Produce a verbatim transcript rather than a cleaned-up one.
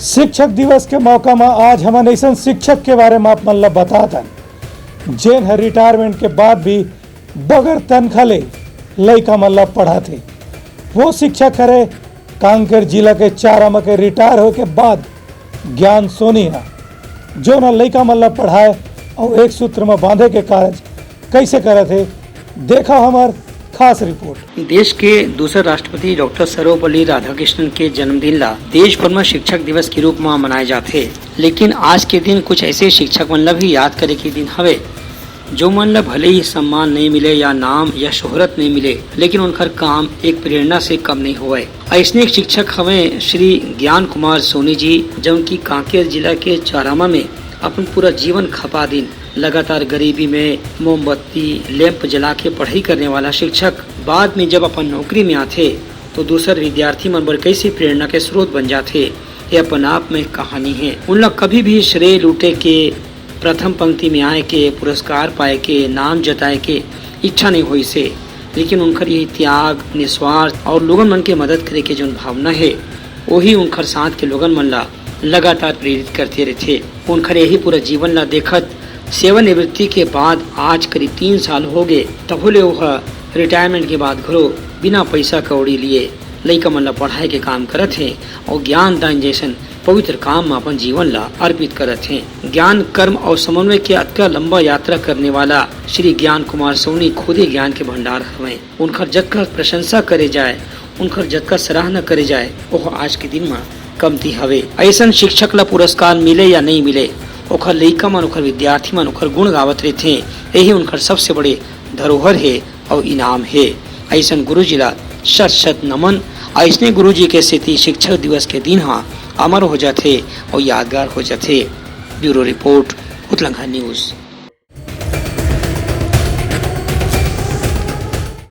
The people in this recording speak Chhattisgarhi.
शिक्षक दिवस के मौका म आज हमन अइसन शिक्षक के बारे म आप मन ल बतातन, जेन ह रिटायरमेंट के बाद भी बगर तनखा ले लइका मन ल पढ़ाथे। वो शिक्षक हरे कांकेर जिला के चारामा के रिटायर होए के बाद ज्ञान सोनी ह, जोन ह लइका मन ल पढ़ाए अउ एक सूत्र म बांधे के कारज कइसे करत हे, देखा हमर खास रिपोर्ट। देश के दूसर राष्ट्रपति डॉक्टर सर्वपल्ली राधाकृष्णन के जन्मदिन ला देश भर म शिक्षक दिवस के रूप म मनाए जाथे, लेकिन आज के दिन कुछ ऐसे शिक्षक मन ला भी याद करे के दिन हवे, जो मन ला भले ही सम्मान नहीं मिले या नाम या शोहरत नहीं मिले, लेकिन उनकर काम एक प्रेरणा से कम नहीं होवय। ऐसने एक शिक्षक हवे श्री ज्ञान कुमार सोनी जी, जौन की कांकेर जिला के चारामा में अपन पूरा जीवन खपा दिन। लगातार गरीबी में मोमबत्ती, लैंप जला के पढ़ाई करने वाला शिक्षक बाद में जब अपन नौकरी में आथे, तो दूसर विद्यार्थी मन बर कैसे प्रेरणा के स्रोत बन जाथे, ये अपन आप में कहानी है। उन लोग कभी भी श्रेय लूटे के, प्रथम पंक्ति में आए के, पुरस्कार पाए के, नाम जताए के इच्छा नहीं होइस हे, लेकिन उनकर यही त्याग, निस्वार्थ और लोगन मन के मदद करे के जोन भावना है, वही उनकर साथ के लोगन मन ला लगातार प्रेरित करते रहथे। उनकर यही पूरा जीवन ला देखत सेवानिवृत्ति के बाद आज करीब तीन साल हो गए, तभो ले ओह रिटायरमेंट के बाद घलो बिना पैसा कौड़ी लिए लइका मन ला पढ़ाए के काम करत हे और ज्ञान दान जैसन पवित्र काम म अपन जीवन ला अर्पित करत हे। ज्ञान, कर्म और समन्वय के अतका लंबा यात्रा करने वाला श्री ज्ञान कुमार सोनी खुदे ज्ञान के भंडार हवय। उनकर जतका प्रशंसा करे जाए, उनकर जतका सराहना करे जाए, ओह आज के दिन म कमती हवे। ऐसन शिक्षक ला पुरस्कार मिले या नहीं मिले, ओखर लइका मन, ओखर विद्यार्थी मन ओखर गुण गावत रहिथे। यही उनकर सबसे बड़े धरोहर हे और इनाम हे। ऐसन गुरुजी ला शत शत नमन। ऐसने गुरुजी के सेती शिक्षक दिवस के दिन ह अमर हो जाथे और यादगार हो जाथे। Bureau report, Utlangha news.